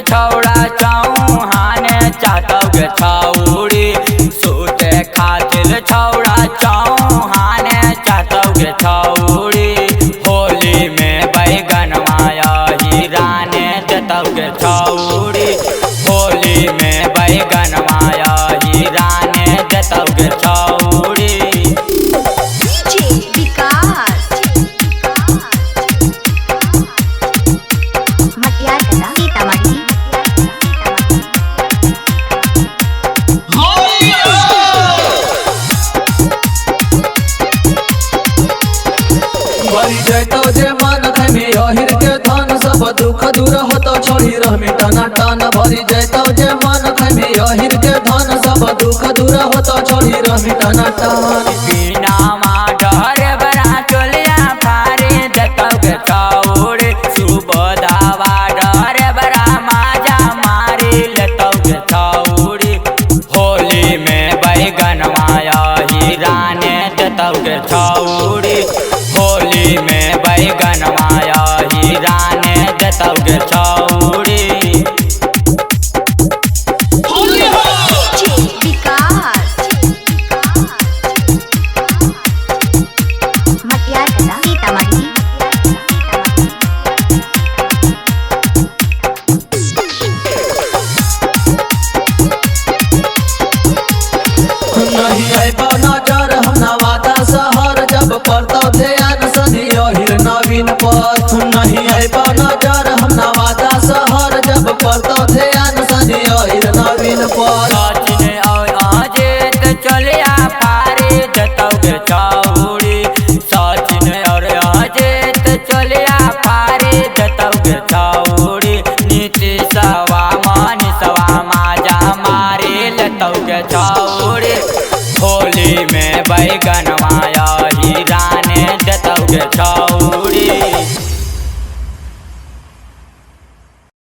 छौड़ा चौहान चाहतौ गे छौड़ी। सूते खातिर छौड़ा चौहान चाहतौ गे छौड़ी। होली में बैगन माया हीराने देतौ गे छौड़ी। होली में बैगन माया हीराने देतौ गे छौड़ी। जे मन खैमी अहिर के धन सब दुख दूर होतो छोड़ी रहमी टना टन। भरी जैतौ जे मन खैमी अहिर के धन सब दुख दूर होतो छोड़ी रहमी टना टन। बिना मा डर बरा चोलिया फारे देतौ गे छौड़ी। सुबोधावा डर बरा माजा मारी लेतौ गे छौड़ी। होली में बैगन माया हीराने देतौ गे छौड़ी। होली में बैगन माया हीराने देतौ गे छौड़ी। नहीं अइबो नजर हम नवादा शहर जब पड़तौ ध्यान सनी अहिर नवीन पर। नहीं अइबो नजर हम नवादा शहर जब पड़तौ ध्यान सनी अहिर नवीन पर।